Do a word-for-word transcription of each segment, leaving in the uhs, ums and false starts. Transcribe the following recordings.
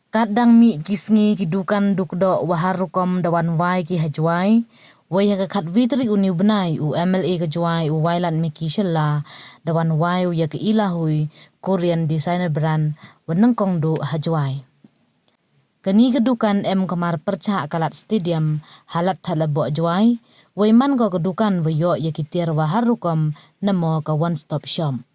Kat dang mih ki sngi ki dukan duk doh wa har rukom da wan wai ki ha Jowai. Wei ha ka khatwi tarik u ni u bnai u M L A ka Jowai u Wailadmiki Shylla da wan wai u ya ka Ila Hui Korean Designer Brand wa nyngkong duh ha Jowai. Kani ka dukan em ka mar pyrchah ka lad stadium ha lad Thadlaboh Jowai. Wei man ko ka dukan wa yoh ya ki tiar wa har rukom namo ka one stop shop.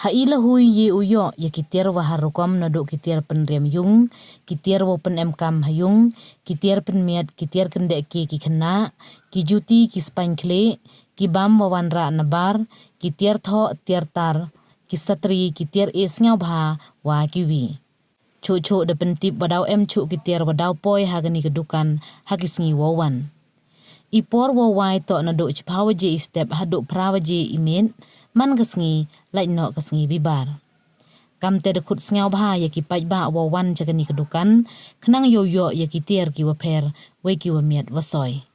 Ha Ila Hui ye u yoh ya ki tiar wa har rukom naduh ki tiar pynriam yung, ki tiar wa pynemkam ha yung, ki tiar pynmiat, ki tiar kyndeh ki khynnah, ki juti, ki spaiñ khlieh, ki bam wa wanrah na bar, ki tiar thoh, tiar tar, ki satri, ki tiar e sngewbha wa kiwi. Chuh chuh da pyntip wa daw em chuh ki tiar wa daw poi ha kani ka dukan ha ki sngi wow wan. I por wow wai toh naduh chiphaw waje i step haduh phra waje i miet man ka sngi, lait noh ka sngi bibar. Kamte da khut sngewbha ya ki paidbah wow wan cha kani ka dukan khnang yow yoh ya ki tiar ki wa pher wei ki wa miat wa soi.